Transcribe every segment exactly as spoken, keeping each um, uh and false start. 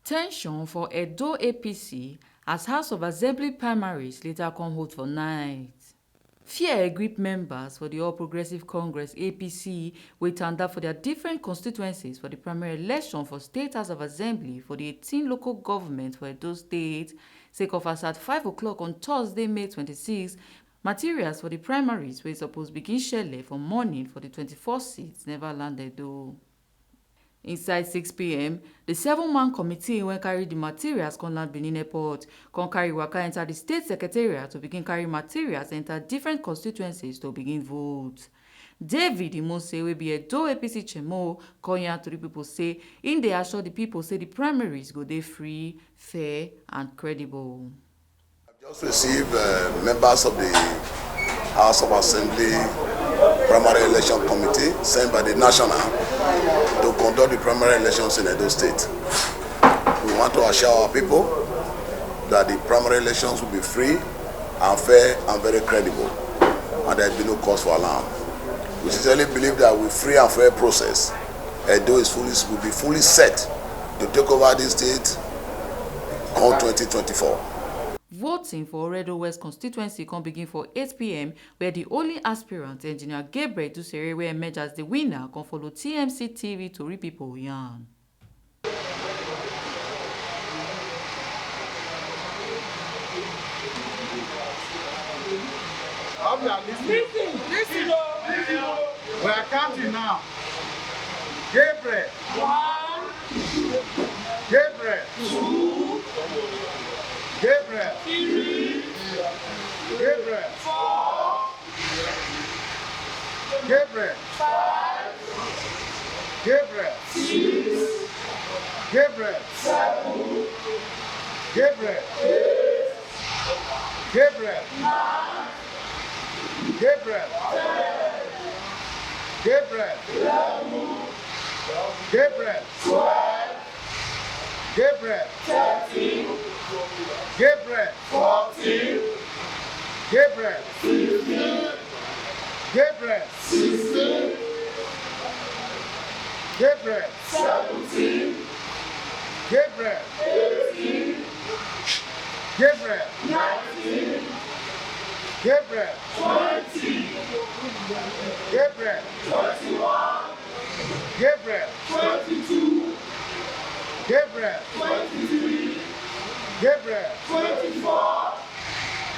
Tension for Edo A P C as House of Assembly primaries later come hold for night. Fear grip members for the All Progressive Congress, A P C, wey tanda for their different constituencies for the primary election for State House of Assembly for the eighteen local government for Edo State, sake of as at five o'clock on Thursday, May twenty-six, materials for the primaries wey suppose begin shele for morning for the twenty-four seats never landed o. Inside six p m, the seven-man committee wey carry the materials come land Benin Airport, come carry waka enter the state secretariat to begin carry materials enter different constituencies to begin vote. David Imose, wey be Edo A P C chairmo, come yarn tori people say im dey assure the people say the primaries go dey free, fair and credible. Just receive uh, members of the House of Assembly Primary Election Committee sent by the National to conduct the primary elections in Edo State. We want to assure our people that the primary elections will be free and fair and very credible, and there will be no cause for alarm. We sincerely believe that with free and fair process, Edo is fully, will be fully set to take over this state come twenty twenty-four. Voting for Oredo West constituency come begin for eight p m, where the only aspirant, Engineer Gabriel Dusere, wey emerge as the winner, come follow T M C T V tori people yarn. Hope you are listening. Listen, listen, oh. We are counting now. Gabriel. One. Gabriel. Two. Gabriel. Three. Gabriel. Four. Gabriel. Five. Gabriel. Six. Gabriel. Seven. Gabriel. Eight. Gabriel. Nine. Gabriel. Ten. Gabriel. Eleven. Gabriel. Twelve. Gabriel. Thirteen. Gabriel. Fourteen. Gabriel. Fifteen. Gabriel. Sixteen. Gabriel. Seventeen. Gabriel. Eighteen. Gabriel. Nineteen. Gabriel. Twenty. Gabriel. Twenty-one. Gabriel. Twenty-two. Gabriel. Twenty-three. Gabriel. Twenty-four.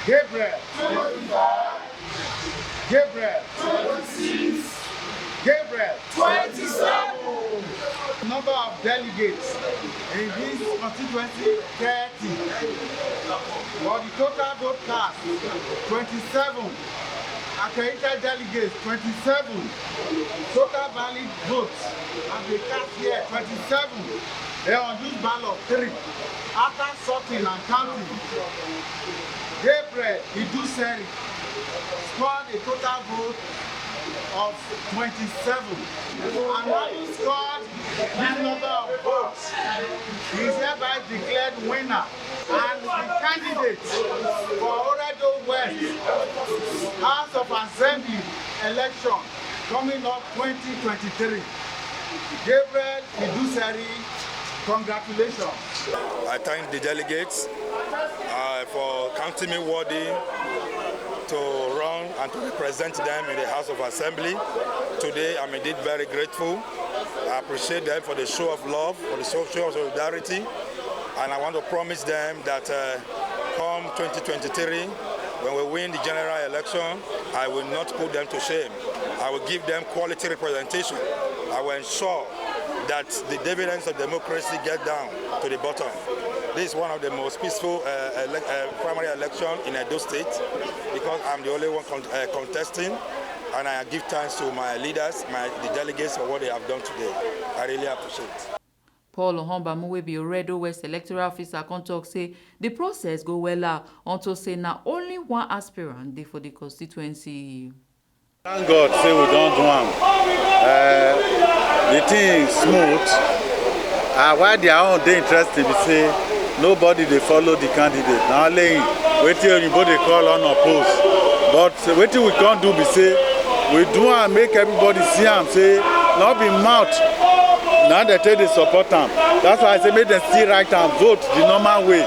Gabriel. Twenty-five. Gabriel. Twenty-six. Gabriel. Twenty-seven. Number of delegates in this constituency, thirty. For the total vote cast, twenty-seven. Accredited delegates, twenty-seven. Total valid votes have been cast here, twenty-seven. Then unused ballot, three. After sorting and counting, Gabriel Iduseri scored a total vote of twenty-seven. And having scored this number of votes, he is hereby declared winner and the candidate for Oredo West House of Assembly election coming up twenty twenty-three. Gabriel Iduseri, congratulations. I thank the delegates uh, for counting me worthy to run and to represent them in the House of Assembly. Today, I'm indeed very grateful. I appreciate them for the show of love, for the show of solidarity, and I want to promise them that uh, come twenty twenty-three, when we win the general election, I will not put them to shame. I will give them quality representation. I will ensure that the dividends of democracy get down to the bottom. This is one of the most peaceful uh, ele- uh, primary election in Edo State because I'm the only one con- uh, contesting, and I give thanks to my leaders, my the delegates for what they have done today. I really appreciate. Paul Ohombamu, wey be Oredo West electoral officer, come talk say the process go wella unto say na only one aspirant dey for the constituency. Thank God say we don do am. Uh, the thing smooth. Uh, why their own dey interesting be say nobody dey follow the candidate. Na only him, wetin oyinbo dey call unopposed. But wetin we come do be say we do am make everybody see am say no be mouth Na dem take dey support am. That's why I say make dem still write am, vote the normal way.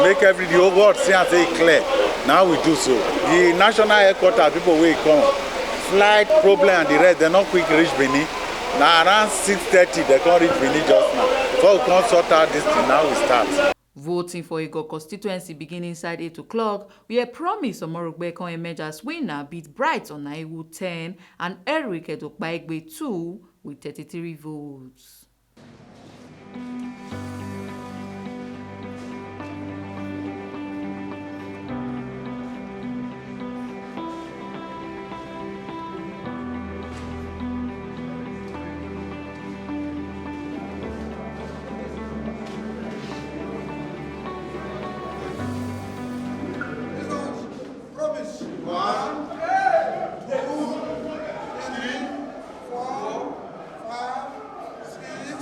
Make every, the whole world see am say e clear. Na we do so. The national headquarters people wey come, flight problem and the rest, dem no quick reach Benin. Na around six thirty dem come reach Benin just now. Before we come sort out this thing, now we start. Voting for Ego constituency begin inside eight o'clock, where Promise Omorogbe come emerge as winner, beat Bright Onaiwu ten and Eric Edopaigbe two with thirty-three votes. Promise. One, two, three, four, five, six,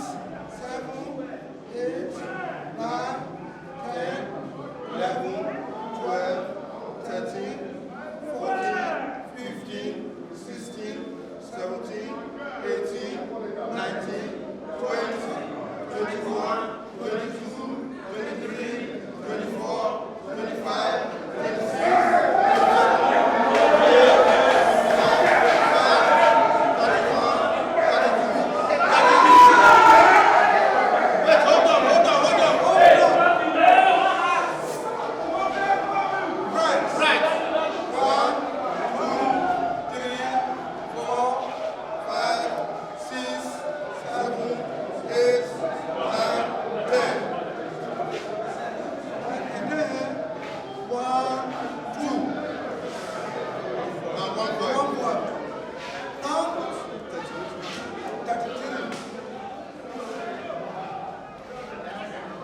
seven, eight, nine, ten, eleven, twelve, thirteen, fourteen, fifteen, sixteen, seventeen, eighteen, nineteen, twenty, twenty-one, twenty-two, twenty-three, twenty-four, twenty-five, twenty-six, twenty-seven, twenty-eight, thirty-one, thirty-two, thirty-three. Wait, hold on, hold on, hold on, hold on. Right, right. One, two, three, four, five, six, seven, eight, nine, ten. One, two. And one boy. One boy. Now, thirty-three.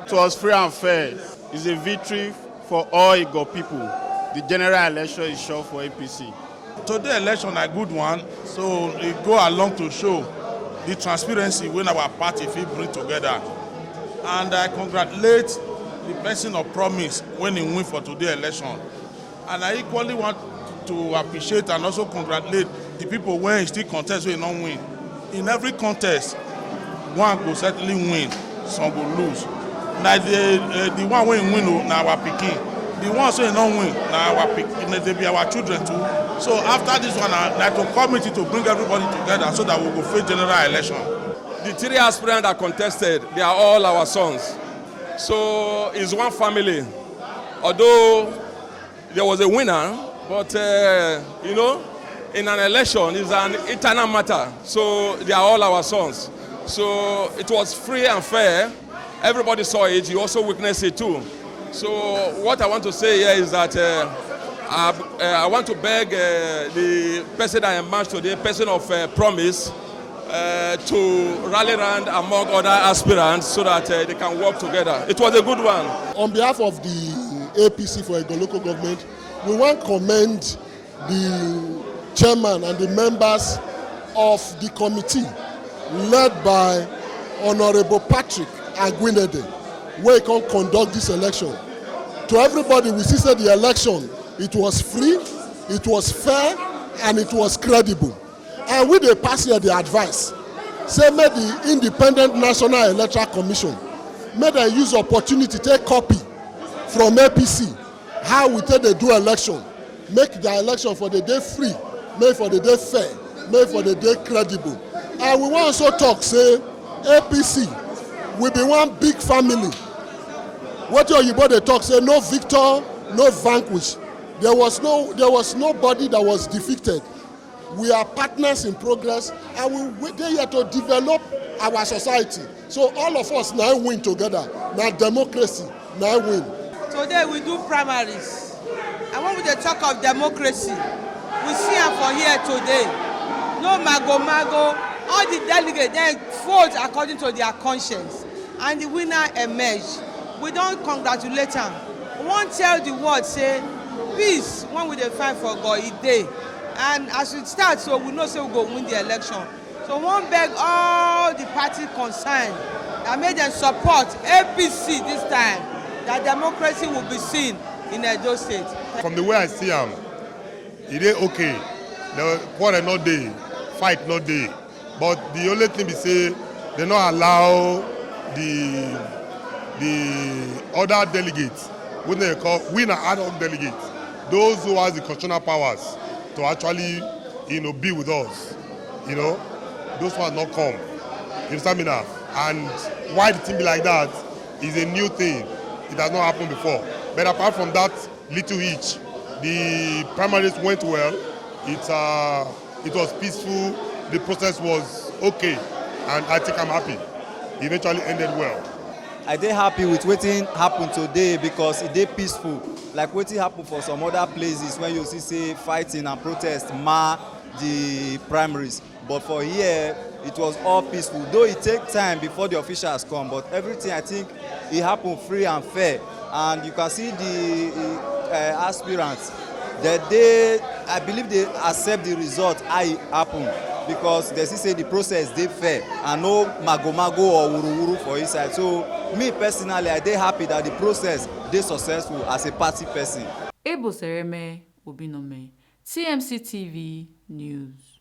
It was free and fair. It's a victory for all Igbo people. The general election is sure for A P C. Today election na good one, so e go along to show the transparency wey our party fit bring together. And I congratulate the person of promise when he win for today election. And I equally want to appreciate and also congratulate the people wey still contest wey no win. In every contest, one go certainly win, some go lose. Na the uh, the one wey win o, na our pikin. The ones wey no win, na our pikin. They be our children too. So after this one, na, na to committee to bring everybody together so that we go face general election. The three aspirants that contested, they are all our sons. So it's one family. Although there was a winner, but uh, you know, in an election is an internal matter. So they are all our sons. So it was free and fair. Everybody saw it. You also witnessed it too. So what I want to say here is that uh, I, uh, I want to beg uh, the person that emerged today, person of uh, promise, uh, to rally around among other aspirants so that uh, they can work together. It was a good one. On behalf of the A P C for Ego Local Government, we want to commend the chairman and the members of the committee led by Honorable Patrick Aguinede, wey come conduct this election. To everybody, we see say the election, it was free, it was fair, and it was credible. And we dey pass here the advice, say make the Independent National Electoral Commission, make dem use opportunity take copy from A P C how we take dey do election, make the election for the day free, make for the day fair, make for the day credible. And we wan also talk say A P C, we be one big family. Wetin oyibo dey talk say, no victor, no vanquish. There was no, there was nobody that was defeated. We are partners in progress, and we, we dey here to develop our society. So all of us na win together. Na democracy na win. Today we do primaries, and when we dey talk of democracy, we see am for here today. No mago mago, all the delegates dem vote according to their conscience, and the winner emerge. We don congratulate am. We wan tell the world say peace wey we dey find for Ego, e dey, and as we start so, we know say we go win the election. So we wan beg all the party concerned that make dem support A P C this time, that democracy will be seen in Edo State. From the way I see am, e dey okay. The quarrel no dey, fight no dey. But the only thing be say They no allow the the other delegates, wey dem call, we na ad hoc delegates, those who has the constitutional powers to actually, you know, be with us, you know, those ones not come. You understand me now? And why the thing be like that is a new thing. It has not happened before. But apart from that little hitch, the primaries went well. It uh, it was peaceful. The process was okay, and I think I'm happy. It eventually ended well. I dey happy with wetin happen today because e dey peaceful, like wetin happen for some other places when you see say fighting and protest mar the primaries, but for here it was all peaceful, though e take time before the officials come, but everything, I think, e happen free and fair. And you can see the uh, aspirants, dem dey, I believe, dem accept the result how e happen, because dem see say the process dey fair and no magomago or wuruwuru for inside. So me personally, I dey happy that the process dey successful as a party person. Ebo Sereme Obinome, T M C T V News.